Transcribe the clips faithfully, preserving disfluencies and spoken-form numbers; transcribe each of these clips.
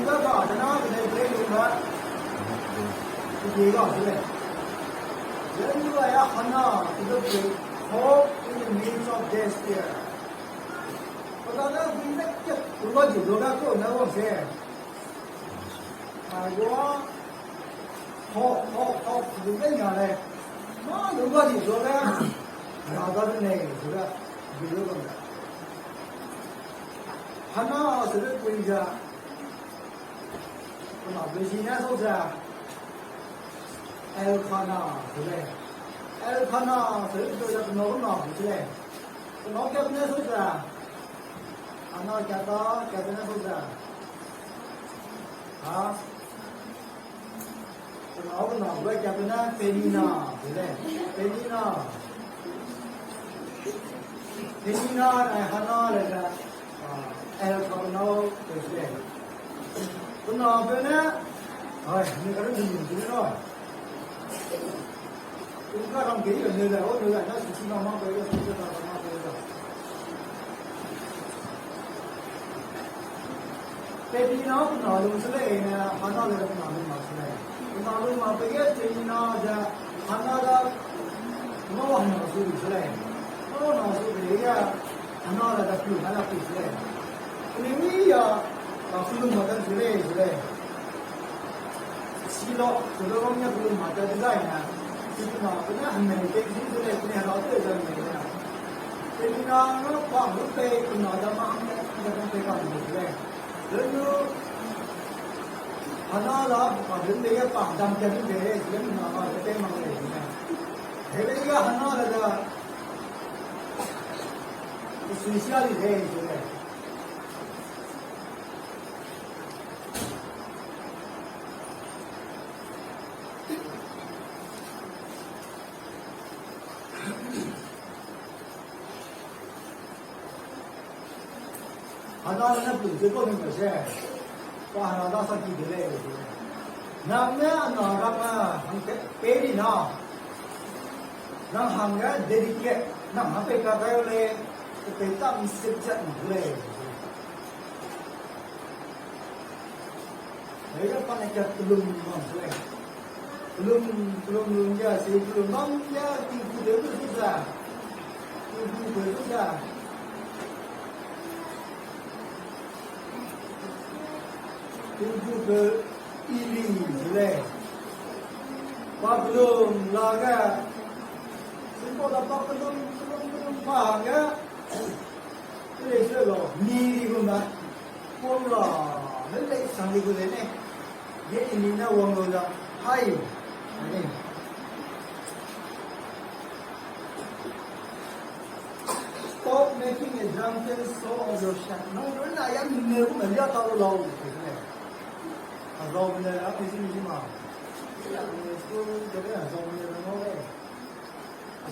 Ba ba, kena kene play lu ba. Kedi ga de lei. Then you are Hannah, to the place, hope in the midst of despair. Ba da na, we make it, lu ba di lu ga ko na wa se. Ai wa, ho, ho, ho, lu ga nya lei. Ma lu ba di lu ga. Ra da de lei, lu ga. Di lu ga. Hannah, to the place, Kena be zi ne sau ze, Elkana ze lei. Elkana ze lei, ze kena kena ze lei. Kena kat ne sau ze, Hannah kat ta, kat ne sau ze. Ha? Kena kena ze kat ne Penina ze lei. Penina. Penina ne Hannah le ze. Ah, Elkana, pe se. Kena be ne, ai, ni ka ru ni ni no. Kum ka rang ke ni ne, o ne, na su si ma ma pe, su si ma ma pe. Penina kena lung se lei ne, Hannah le kena lung ma se lei. Kena lung ma pe ge Penina ze, Hannah da, ngau Hannah su lu se lei. Ngau Hannah su pe ge, Hannah le da plu, Hannah plu se lei. Kene mi ya, a, su lung ma ta se lei, se lei. Si lo, su lung ma ta design na. Si kena, kena Hannah te ki se lei, kena Hannah te design na. Penina ngau pa lu pe, kena da ma, da pe ka lu se lei. Lenu, Hannah la, pa lun de ya pa dam te lun de, lun na ma de te ma le ne. Hebe ya Hannah la da, sui sia li de, de. Hannah ne plu ze kau ning pe se, pa Hannah da sa ki de lei. Nang ne a na ram a hang te pe ni na. Nang hang ge dedicate, nang hang pe ka kai lei, pe ta mi se zat ni lei. Hei ge pa ne ka kelum bam se lei. Kelum, kelum lum ya, se kelum bam ya, tingku de du su za. Tingku de du za. Tingku de Eli se lei. Pa kelum la ge. Simple da pa kelum, kelum, kelum pa ge. Te lei se lo, mi ri gu na. Pom la, ne lei sang di gu de ne. Ye Eli ne wang lu da, hai. Hai ne. Stop making a drunken show of yourself. Nang ru na ya mi ne gu me lia ta lu lau. A zau me ne, a mi si mi si ma. Ya mi ne school, ya mi a zau me ne na mau lei.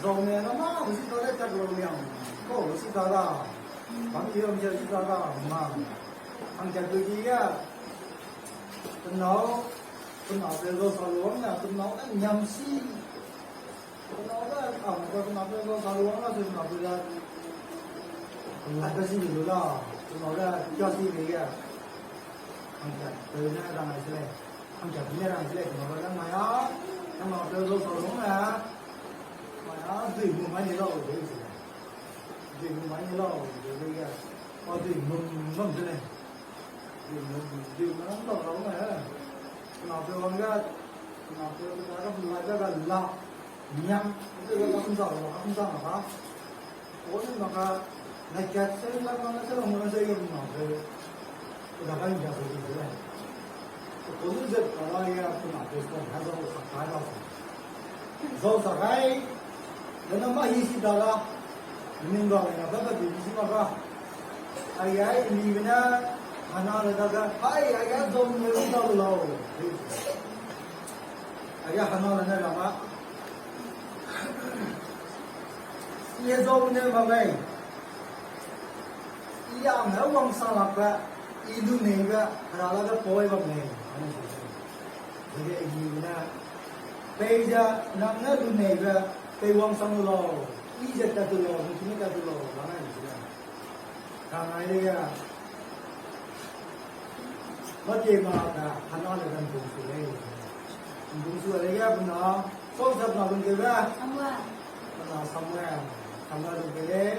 Zong ne na ma, zi ta le tak lu liang. Ko, zi ta da. Bang ki ram zi ta da, ma. Hangkat pe ki ya. Penau, penau pe lu sa lu wang na, penau na nyam si. Penau da, a, penau pe lu sa lu wang na, penau pe da. Penau pe si lu la, penau da, ya si le ya. Hangkat pe na rang ai se lei. Hangkat pe na rang ai se lei, penau da, na ya. Penau pe lu sa lu wang na. Mai a dui mu mai ni lau de se. Dui mu mai ni lau de ge. Pa dui mu bam de lei. Dui mu, dui mu lau lau mai. Kena pe wang ga, kena pe ga ga la ga la. Niam, dui ga kum sa lau, kum sa lau ba. Ko ni ma ka, na kat se la ma se la mo se ye ma de. Ko da ga ni ja se de lei. Ko lu zet ka la ya, kena pe ko ha zau sa ka lau. Zau sa gai, dena ma hi si da la, ning ga na ba ba bi si ma ga. Ai ai mi na, Hana le da ga, hai ai ai zau ne lu da lau. Ai ai Hana le na ga ma. Ye zau ne ma gai. I ang ne wang sa lak ba, i du nei ba, Hera la ga poi bam nei. Zege i ne, pei ze nang ne lu nei be, pei wang sang lu lau, i ze tat du lau, mi kine tat du lau, la nai lu ze. Ka ngai de ya. Mâtie ma ga Hana le ga ’mbung su lei. ’Mbung su lei ge pe na, sâu ze pe na lungkeube, pe na Samuel. Samuel lungkeu lei.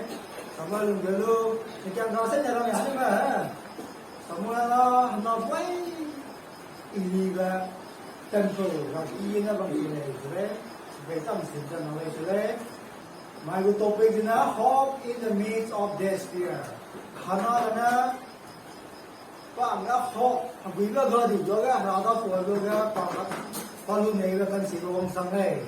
Samuel lungkeu lu, pekiang ga se ne rang ya ne me. Samuel a Hana bai Eli be temple ra ki ne bam su lei se lei. Bei tam sin ze na lei se lei. Mai gu topic zene Hope in the Midst of Despair. Hana ne pa hangge hope, heguibe gadi luage, Hera dasuage luage, pa, pa lu neibe kanchibe wangchang lei.